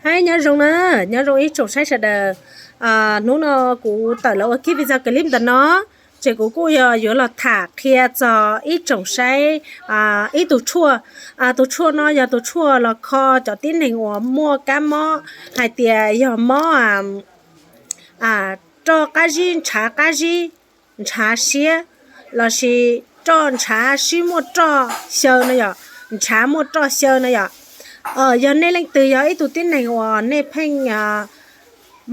Hais nyob zoo na, nyob zoo ib tsoom saib sawv daws. Hnub no kuv tawm los ua kiag video clip ntawm no, ces kuv kuj yog yuav los tham qhia txog ib tsoom saib ib tug tshuaj. Tus tshuaj no yog tus tshuaj los kho cov tib neeg uas muaj kab mob, hais tias yog mob roj qab zib, ntshav qab zib, ntshav siab, lossis roj ntshav sib muaj roj xyaw no yom, ntshav muaj roj xyaw no yom. Yog nej leej twg yog ib tug tib neeg uas nej pheej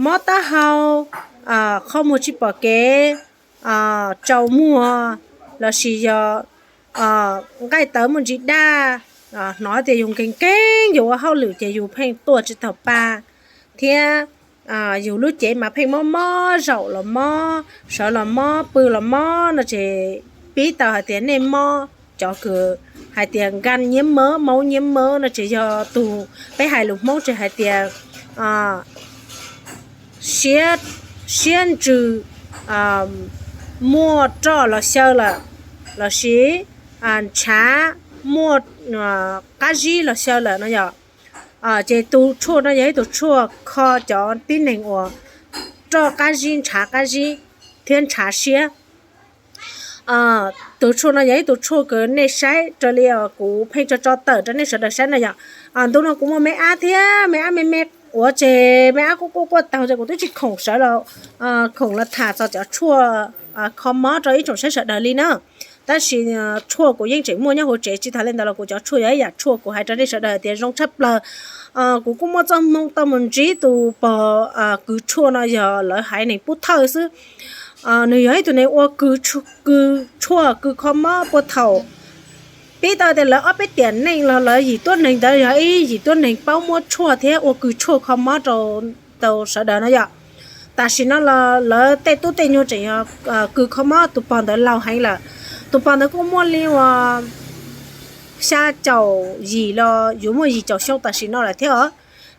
mob taub hau, qhov muag tsis pom kev, tsaus muag, lossis yog nqaij tawv muaj ntsis daj, hnov tias yus nkees nkees yus ua hauj lwm ces yus pheej tuaj tsis taug pa, thiab yus lub cev mas pheej mob mob, zaum los mob, sawv los mob, pw los mob no ces pib tau hais tias nej mob cov kws hais tias gan nyiab mawb, maub nyiab mawb no ces yog tus, peb hais lus Hmoob ces hais tias siab ntsws muaj roj los xyaw lawm, lossis ntshav muaj qab zib los xyaw lawm no yom. Ces tus tshuaj no yog ib tug tshuaj kho cov tib neeg uas roj qab zib, ntshav qab zib thiab ntshav siab. Tus tshuaj no yog ib tug tshuaj kws nej saib raws li kuv pheej tso tso tawm rau nej sawv daws saib no yom. Ntu no kuv muaj me ab thiab me ab me me ua ces me ab quaj quaj quaj taug ces kuv twb tsis khoom sawv los, khoom los tham txog cov tshuaj kho mob rau ib tsoom saib sawv daws li na. Tab sis tshuaj kuv yeej tseem muaj nyob hauv tsev, tsis tas li ntawd los kuv cov tshuaj yog ib yam tshuaj kuv hais rau nej sawv daws tias zoo tshaj plaws. Kuv kuj muaj txoj hmoo tau mus ntsib tus pog kws tshuaj no, yog lawv haiv neeg Pub Thawj xwb. Nws yog ib tug neeg ua kws tshuaj kws kho mob puag thaum pib tau tias lawv ob peb tiam neej los lawv yim tuab neeg ntawd yog ib yim tuab neeg paub muab tshuaj thiab ua kws tshuaj kho mob rau sawv daws no yom. Tam sim no los lawv tej tub tej nyuag tseem yog kws kho mob, tus pog ntawd laus heev lawm. Tus pog ntawd kuj muaj li uas xya caum yim los yuav muaj yim caum xyoo tam sim no lawm thiab os.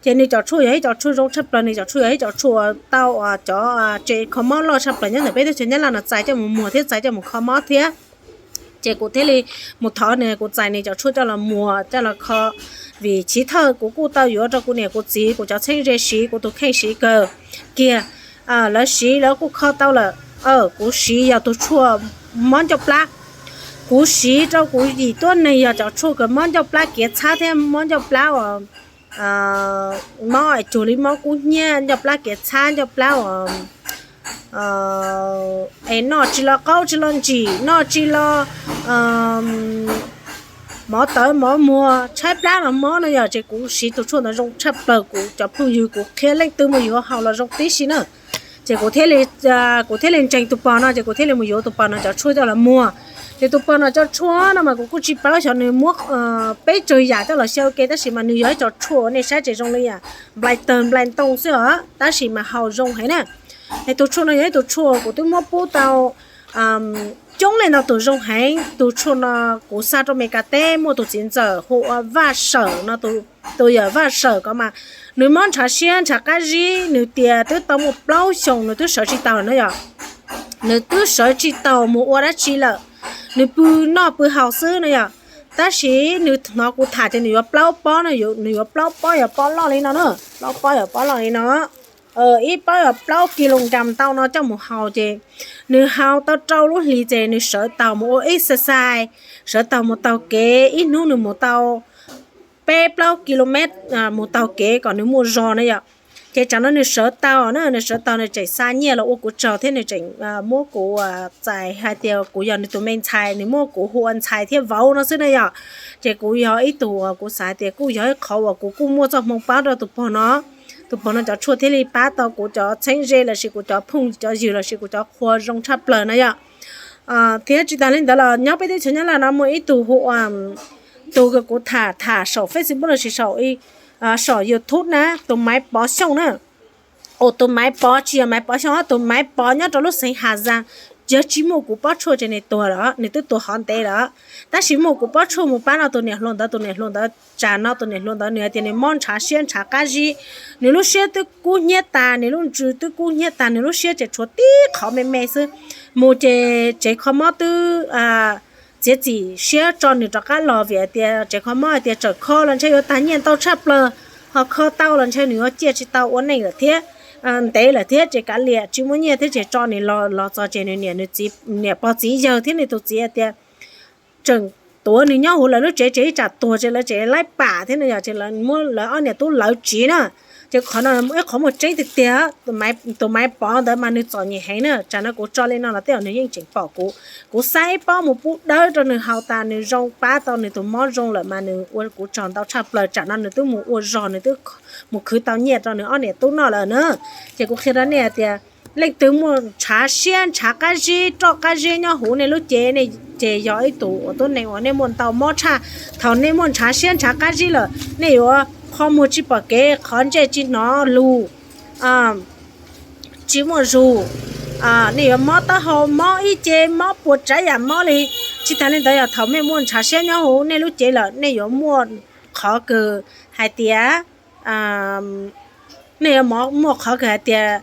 Ces nws cov tshuaj yog ib cov tshuaj zoo tshaj plaws, nws cov tshuaj yog ib cov tshuaj uas tau cov tsev kho mob loj tshaj plaws nyob ntawm peb teb chaws Nyab Laj no txais coj mus muag thiab txais coj mus kho mob thiab. Ces kuv thiaj li mus thov nws, kuv txais nws cov tshuaj coj los muag coj los kho, vim chiv thawj kuv kuj tau yuav rau kuv niam kuv txiv, kuv cov txheeb ze siv, kuv tus kheej siv kawg kiag. Lawv siv lawv kuj kho tau lawm. Kuv siv yog tus tshuaj mob ncauj plab. Kuv siv rau kuv yim tuab neeg yog cov tshuaj kws mob ncauj plab kev txhab thiab mob ncauj plab uas mob cuag li mob kub hnyiab, ncauj plab kev txhab, ncauj plab uas es noj tsis los qaub tsis los ntsim, noj tsis los mov tawv mov muag, tshaib plab los mob no yog, ces kuv siv tus tshuaj ntawd zoo tshaj plaws, kuv cov phooj ywg kuv qhia leej twg mus yuav haus los zoo tib si na. Ces kuv thiaj li ntseeg tus pog no, ces kuv thiaj li mus yuav tus pog no cov tshuaj coj los muag. Ces tus pog no cov tshuaj no mas kuv kuj tsis paub xyov nws muab peb tsawg yam coj los xyaw ua ke, tab sis mas nws yog ib cov tshuaj uas nej saib ces zoo li yam nplai tawg nplai ntoo xwb os, tab sis mas haus zoo heev na. Es tus tshuaj no yog ib tus tshuaj kuv twb muab pub tau coob leej ntau tus zoo heev. Tus tshuaj no kuv xa rau Meskas teb, muaj tus txiv ntxawm hu ua Vaj Sawm no, tus yawm Vaj Sawm ko mas nws mob ntshav siab ntshav qab zib, nws tias twb tau muaj plaub xyoos nws twb sawv tsis taus lawm no yog. Nws twb sawv tsis taus mus ua dab tsi lawm, nws pw noj pw haus xwb no yog. Tab sis nws hnov kuv tham ces nws yuav plaub pob no, nws yuav plaub pob yog pob loj li no na, plaub pob yog pob loj li no, ib pob yog plaub kis lus nram ntau no coj mus haus ces nws haus tau rau lub hlis ces nws sawv taus mus ua exercise, sawv taus mus taug kev, ib hnub nws mus tau peb plaub kis lus mev mus taug kev kom nws muaj zog na yom. Ces tsam no nws sawv taus na, nws sawv taus nws tseem xa nyiaj los ua kuv tsaug thiab nws tseem muab kuv txais hais tias kuv yog nws tus me ntxhais, nws muab kuv hu ua ntxhais thiab vauv no xwb na yom. Ces kuv yog ib tug uas kuv xav hais tias kuj yog ib qhov uas kuv kuj muaj txoj hmoo pab rau tus pog no. Tus pog no cov tshuaj thiaj li pab tau kuv cov txheeb ze lossis kuv cov phooj cov ywg lossis kuv cov qhua zoo tshaj plaws na yom. Thiab tsis tas li ntawd los nyob peb teb chaws Nyab Laj no muaj ib tug hu ua, tus uas kuv tham tham saum Facebook lossis saum YouTube na, tus Maiv Pov Xyooj na. Ua tus Maiv Pov tsis yog Maiv Pov Xyooj, tus Maiv Pov nyob rau lub xeev Has Zaj, yog tsis muaj kuv pob tshuaj ces nws tuag lawm, nws twb tuag hov ntev lawm. Tab sis muaj kuv pob tshuaj mus pab no tus niam hluas ntawd, tus niam hluas ntawd tsam no tus niam hluas ntawd nws hais tias nws mob ntshav siab ntshav qab zib, nws lub siab twb kub hnyiab tas, nws lub ntsws twb kub hnyiab tas, nws lub siab tseem tshuav tib qhov me me xwb. Mus ces tsev kho mob twb txiav txim siab tso nws rov qab los vim hais tias tsev kho mob hais tias tsawm kho los ntshe yuav tag nyiaj ntau tshaj plaws. ho kho tau los ntshe nws yuav ciaj tsis tau ua neej lawm thiab, ntev lawm thiab ces kav liam tsis muaj nyiaj thiab ces tso nws los, los txog ces nws niam, nws txiv, niam pog txiv yawg thiab nws tus txiv tias tseem tuav nws nyob hauv lawv lub tsev, ces ib tsam tuag ces lawv tseem laib pam thiab no yog ces lawv muab lawv ob niam tub lawv tsiv na. Ces qhov no ib qhov muaj tseeb tiag tiag, tus Maiv Pov ntawd mas nws txom nyem heev na. Tsam no kuv tso li no los tej zaum nws yeej tseem pom kuv. Kuv xa ib pob mus pub dawb rau nws haus tas nws zoo pab tau nws tus mob zoo lawm mas nws ua kuv tsaug ntau tshaj plaws. Tsam no nws twb mus ua zog, nws twb mus khwv tau nyiaj rau nws ob niam tub noj lawm na. Ces kuv qhia rau nej hais tias leej twg muaj ntshav siab ntshav qab zib roj qab zib nyob hauv nej lub cev, ces yog ib tus uas tuab neeg uas nej muaj ntau mob tshaj. Thaum nej muaj ntshav siab ntshav qab zib lawm nej yuav qhov muag tsis pom kev, qhov ntsej tsis hnov lus, tsis muaj zus, nej yuav mob taub hau, mob ib ce, mob puas tsav yam mob li. Tsis tas li ntawd yog thaum nej muaj ntshav siab nyob hauv nej lub cev lawm nej yuav muaj qhov kws hais tias, nej yuav muaj qhov kws hais tias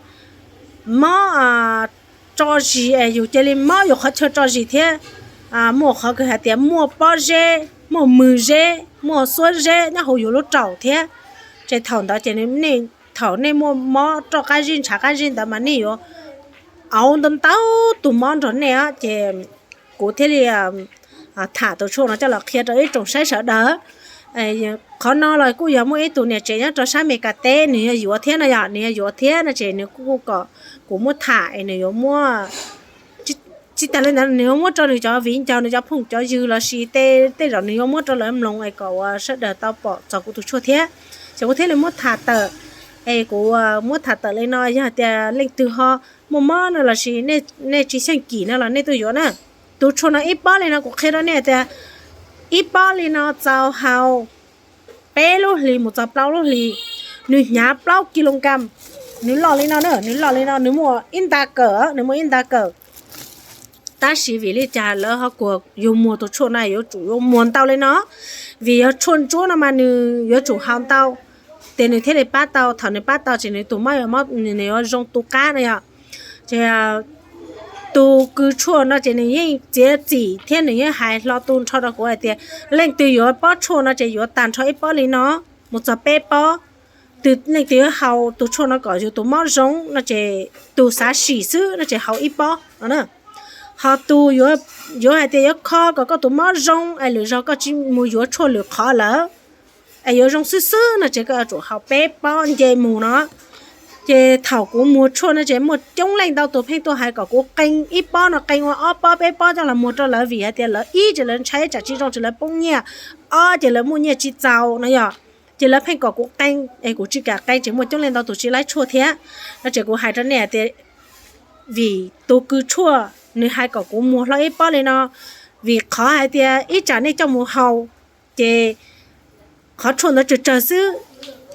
mob tso zis, yus cia li mob yus qhov chaw tso zis thiab. Muaj qhov kws hais tias muaj pob zeb, muaj mws zeb, muaj xuab zeb nyob hauv yus lub raum thiab. Ces thaum ntawd ces thaum nej muaj mob roj qab zib ntshav qab zib ntawd mas nej yuav auv ntau ntau tus mob nrog nej ces kuv thiaj li tham tus tshuaj no coj los qhia rau ib tsoom saib sawv daws. Qhov no los kuj yog muaj ib tug niam tsev nyob rau sab Amelikas teb nws yog yuav thiab no yog nws yog yuav thiab no ces nws kuj kom kuv muab tham es nws yuav muab, tsis tas li ntawd nws yuav muab rau nws cov viv ncaus, nws cov phooj cov ywg lossis tej zaum nws yuav muab rau lawv mloog es kom uas sawv daws tau pom txog kuv tus tshuaj thiab. Ces kuv thiaj li muab tham tawm, es kuv muab tham tawm li no yog tias leej twg ho muaj mob no lossis nej tsis xyeej kim no los nej tuaj yuav na. Tus tshuaj no ib pob li no kuv qhia rau nej tias ib pob li no txaus haus peb lub hlis mus txog plaub lub hlis. Nws hnyav plaub kis lus kas, nws loj li no na, nws loj li no, nws muaj ib nta kawm, nws muaj ib nta kawm. Tab sis vim li cas lawv ho kuas yus muag tus tshuaj no yuav tsum yuav muag ntau li no? Vim yog tshuaj ntsuab no mas nws yuav tsum haus ntau, ces nws thiaj li pab tau, thaum nws pab tau ces nws tus mob yuav zoo tu qab no yog. Ces tus kws tshuaj no ces nws yeej txiav txim thiab nws yeej hais hlo tu nrho rau kuv hais tias leej twg yuav pob tshuaj no ces yuav tag nrho ib pob li no mus txog peb pob. Leej twg yuav haus tus tshuaj no kom yus tus mob zoo no ces tus xav sim xwb no ces haus ib pob no. Ho tus yuav hais tias yuav kho kom koj tus mob zoo es lwm zaug koj tsis mus yuav tshuaj lwm qhov lawm es yuav zoo xwb xwb no ces koj yuav tsum haus peb pob nce mus no. Ces thaum kuv muag tshuaj no ces muaj coob leej ntau tus pheej tuaj hais kom kuv qee ib pob no qee ua ob pob peb pob coj los muag rau lawv vim hais tias lawv ib ces lawv ntshai tsam tsis zoo ces lawv poob nyiaj, ob ces lawv muaj nyiaj tsis txaus no yog. Ces lawv pheej kom kuv qee es kuv tsis kam qee ces muaj coob leej ntau tus tsis laib tshuaj thiab no ces kuv hais rau nej hais tias vim tus kws tshuaj nws hais kom kuv muag hlo ib pob li no, vim qhov hais tias ib tsam nej coj mus haus ces qhov tshuaj ntawd tsawg tsawg xwb,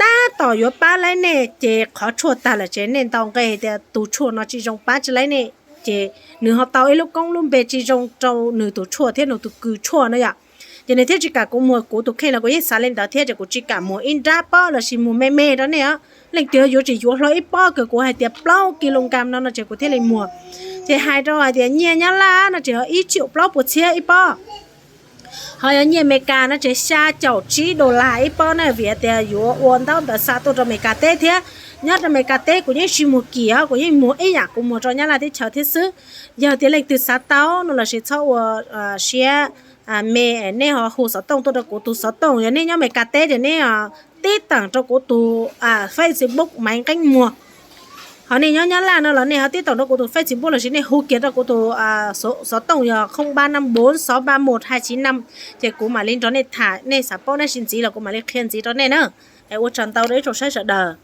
tab tom yuav pab laib nej ces qhov tshuaj tag lawm ces nej ntaus nqe tias tus tshuaj no tsis zoo pab tsis laib nej, ces nws ho tau ib lub koob lub npe tsis zoo rau nws tus tshuaj thiab nws tus kws tshuaj no yom. Ces nws thiaj tsis kam kuv muag, kuv tus kheej los kuv yeej xav li ntawd thiab ces kuv tsis kam muag ib nrab pob lossis muag me me rau nej os. Leej twg yuav tsis yuav hlo ib pob kws kuv hais tias plaub kis lus kas no no ces kuv thiaj li muag. Ces hais rau hais tias nyiaj Nyab Laj no ces yog ib txhiab plaub puas txhiab ib pob. Ho yog nyiaj Amelikas no ces xya caum tsib dollar ib pob na, vim tias yuav ua ntaub ntawv xa tuaj rau Amelikas teb thiab. Nyob rau Amelikas teb kuv yeej tsis muag kim os, kuv yeej muag ib yam kuv muag rau Nyab Laj teb chaws thiab xwb. Yog tias leej twg xav tau no lossis txhob ua siab me, nej ho hu xov tooj tuaj rau kuv tus xov tooj, yog nej nyob Amelikas teb ces nej tib teem rau kuv tus Facebook Maiv Nqeeb Muas. Ho nej nyob Nyab Laj no los nej ho tib teem rau kuv tus Facebook lossis nej hu kiag rau kuv tus xov tooj yog không ba năm bốn sáu ba một hai chín năm, ces kuv mam li nrog nej tham, nej xav paub dab tsi ntxiv los kuv mam li qhia ntxiv rau nej na. Ua tsaug ntau rau ib tsoom saib sawv daws.